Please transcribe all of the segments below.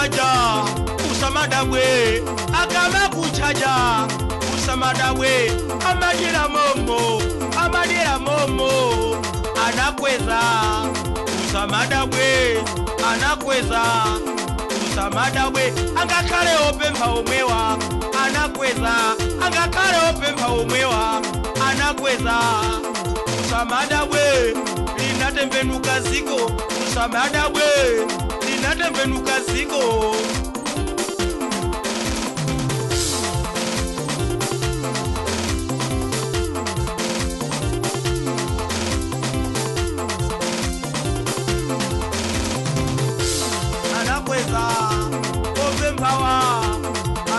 Akamakuchaja usamadabwe, akamakuchaja usamadabwe, amadira momo, amadira momo, anakweza usamadabwe, anakweza usamadabwe, angakhale opempha omwewa, anakweza, angakhale opempha omwewa, anakweza usamadabwe, linatembenuka ziko usamadabwe, linatembenuka ziko. Anakweza opemphawa,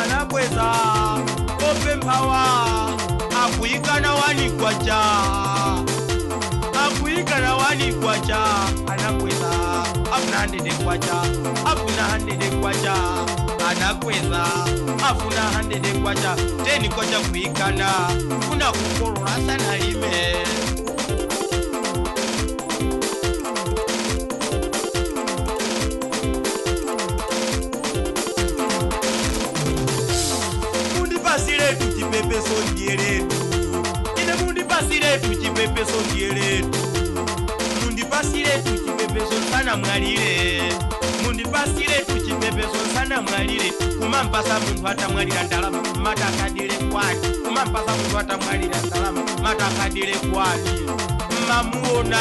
anakweza opemphawa, akuyikana wani kwacha, akuyikana wani kwacha, anakweza afuna handede kwacha, afuna handede kwacha, anakweza afuna handede kwacha, teni kwacha kuyikana funa kukolola sanalime. Mundipasiretu chipepeso ndiyeretu, ine mundipasiretu chipepeso ndiyeretu, mundipasiretu chipepeso nsanamwalire, mundipasiretu chipepeso nsanamwalire, kumampasa munthu atamwalira ndalama matakadire kwani, kumampasa munthu atamwalira ndalama matakadire kwani, mmamuona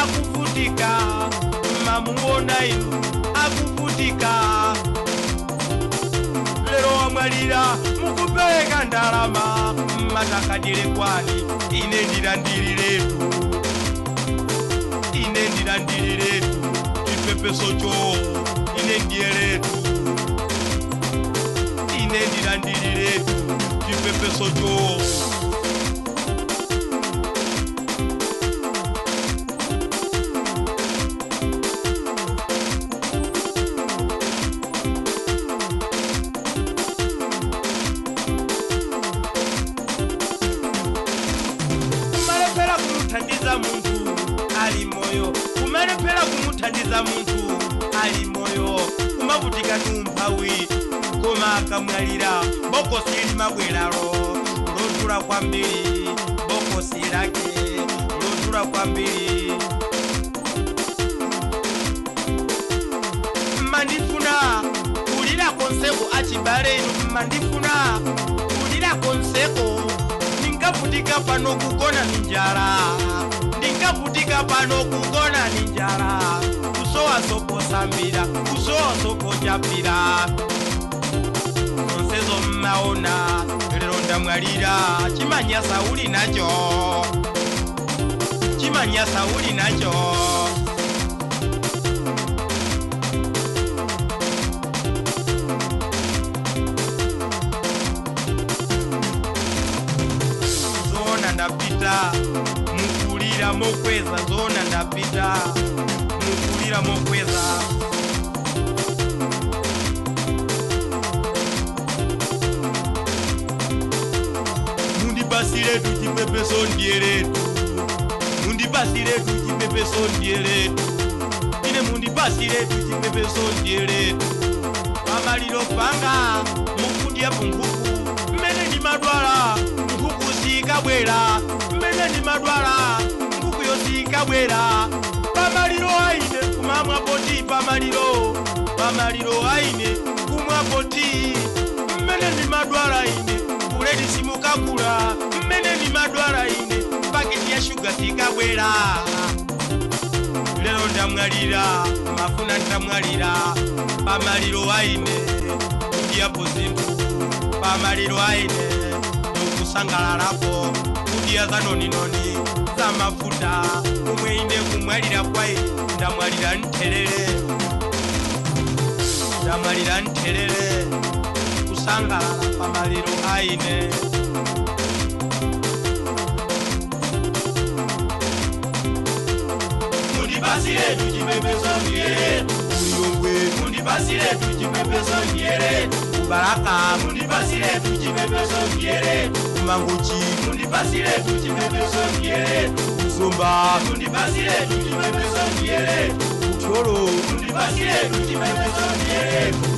akuvutika, mmamuona inu akuvutika, lero wamwalira mukupereka ndalama matakadire kwani, ine ndilandiriretu, ine ndilandiriretu chipepeso cho, ine ndiyeretu, ine ndilandiriretu chipepeso cho. Kumalephera kumuthandiza munthu ali moyo, kumalephera kumuthandiza munthu ali moyo, kumavutika numphawi koma akamwalira bokosi limabweralo lodula kwambiri, bokosi lake lodula kwambiri. Mmandifuna kulira konseko achibale inu, mmandifuna kulira konseko, ndinkavutika pano kugona ni njala, ndinkavutika pano kugona ni njala, kusowa soposambira, kusowa sopochapira, zonsezo mmaona lero ndamwalira, chimanyasa uli nacho, chimanyasa uli nacho. Zona ndapita mukulira mokweza, zona ndapita mukulira mokweza. Mundipasiretu chipepeso ndiyeretu, mundipasiretu chipepeso ndiyeretu, ine mundipasiretu chipepeso ndiyeretu, pamaliro panga mukudyapo nkhuku, mmene ndimadwala nkhuku sikabwera, mmene ndimadwala nkhukuyo sikabwera, pamaliro aine kumamwa poti, pamaliro, pamaliro aine kumwa poti, mmene ndimadwala ine buledi simukakula, mmene ndimadwala ine paketi ya shuga sikabwera, lero ndamwalira mafuna ndamwalira, pamaliro aine kudyapo zinthu, pamaliro aine mukusangalalako, kudya za noninoni za mafuta, kumwe ine kumwalira kwai ndamwalira nthelere, ndamwalira nthelere, kusangalala pamaliro aine. Mundipasiretu chipepeso ndiyeretu, Ulilongwe mundipasiretu chipepeso ndiyeretu, Kubalaka mundipasiretu chipepeso ndiyeretu, Kumangochi mundipasiretu chipepeso ndiyeretu, Kuzomba mundipasiretu chipepeso ndiyeretu, Kucholo. Ndipasiretu chipembedzo ndiyereko.